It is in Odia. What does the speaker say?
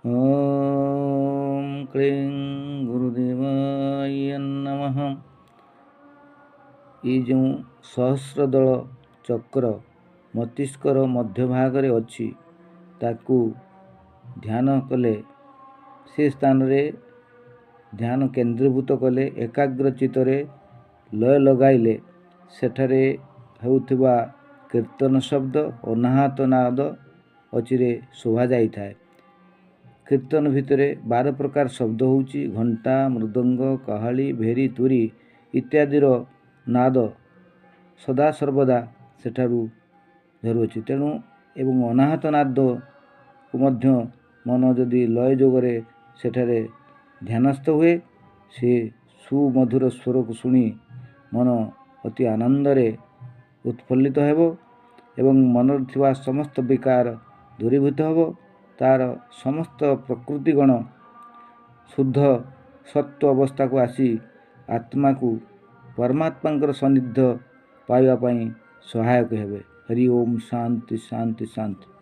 ଓଁ କ୍ଳିଂ ଗୁରୁଦେବାୟ ନମଃ। ଏଇ ଯେଉଁ ସହସ୍ରଦଳ ଚକ୍ର ମସ୍ତିଷ୍କର ମଧ୍ୟଭାଗରେ ଅଛି, ତାକୁ ଧ୍ୟାନ କଲେ, ସେ ସ୍ଥାନରେ ଧ୍ୟାନ କେନ୍ଦ୍ରୀଭୂତ କଲେ, ଏକାଗ୍ର ଚିତ୍ତରେ ଲୟ ଲଗାଇଲେ ସେଠାରେ ହେଉଥିବା କୀର୍ତ୍ତନ ଶବ୍ଦ, ଅନାହତ ନାଦ ଅଚିରେ ଶୋଭା ଯାଇଥାଏ। କୀର୍ତ୍ତନ ଭିତରେ 12 ପ୍ରକାର ଶବ୍ଦ ହେଉଛି। ଘଣ୍ଟା, ମୃଦଙ୍ଗ, କାହାଳି, ଭେରି, ତୁରି ଇତ୍ୟାଦିର ନାଦ ସଦାସର୍ବଦା ସେଠାରୁ ଝରୁଅଛି। ତେଣୁ ଏବଂ ଅନାହତ ନାଦକୁ ମଧ୍ୟ ମନ ଯଦି ଲୟ ଯୋଗରେ ସେଠାରେ ଧ୍ୟାନସ୍ଥ ହୁଏ, ସେ ସୁମଧୁର ସ୍ୱରକୁ ଶୁଣି ମନ ଅତି ଆନନ୍ଦରେ ଉତ୍ଫୁଲ୍ଲିତ ହେବ ଏବଂ ମନରେ ଥିବା ସମସ୍ତ ବିକାର ଦୂରୀଭୂତ ହେବ। ତାର ସମସ୍ତ ପ୍ରକୃତିଗଣ ଶୁଦ୍ଧ ସତ୍ୱ ଅବସ୍ଥାକୁ ଆସି ଆତ୍ମାକୁ ପରମାତ୍ମାଙ୍କର ସାନ୍ନିଧ୍ୟ ପାଇବା ପାଇଁ ସହାୟକ ହେବେ। ହରି ଓମ୍, ଶାନ୍ତି ଶାନ୍ତି ଶାନ୍ତି।